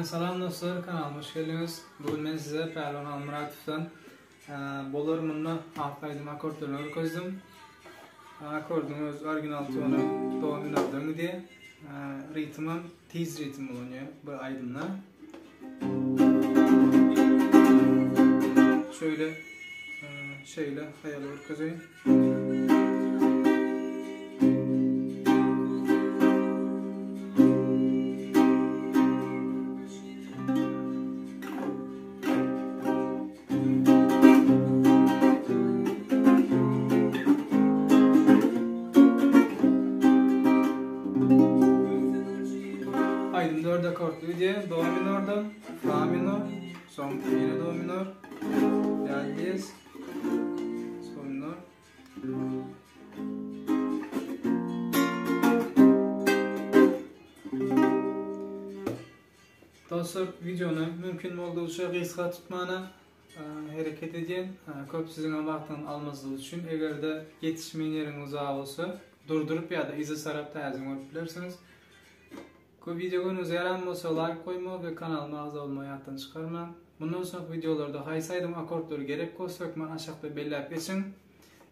Salam dostlar, kanalyma hoş geldiňiz. Bugün men size Pälwan Halmyratowdan Bolar munda atly aýdym akkordlaryny görkezdim. Akkordyň öz original tony do minordan gidýär. Ritmem tiz ritm ulanýar bu aýdymda. Şöyle şeýle haýal görkezeýin. Aýdym dört akordly gidýär. Do minordan, fa minor, soň ýene do minor, la diýez, sol minor. Dostlar wideony mümkin boldugyça gysga tutmana hereket edýän. Köp siziňem wagtyňyzy almazlyk üçin eger-de ýetişmeýän ýeriňiz uzaga bolsa durduryp ýa-da yza sarap täzeden görüp bilersiňiz. Bu wideo göwnüňize ýaran bolsa laýk goýmagy we kanalyma agza bolmagy ýatdan çykarmaň. Mundan soňky wideolarda haýsy aýdym akkordlary gerek bolsa hökman aşakda belläp geçiň.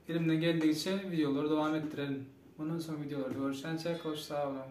Elimden geldigiçe wideolary dowam etdirerin. Mundan soňky wideolarda görüşýänçäk hoş sag boluň.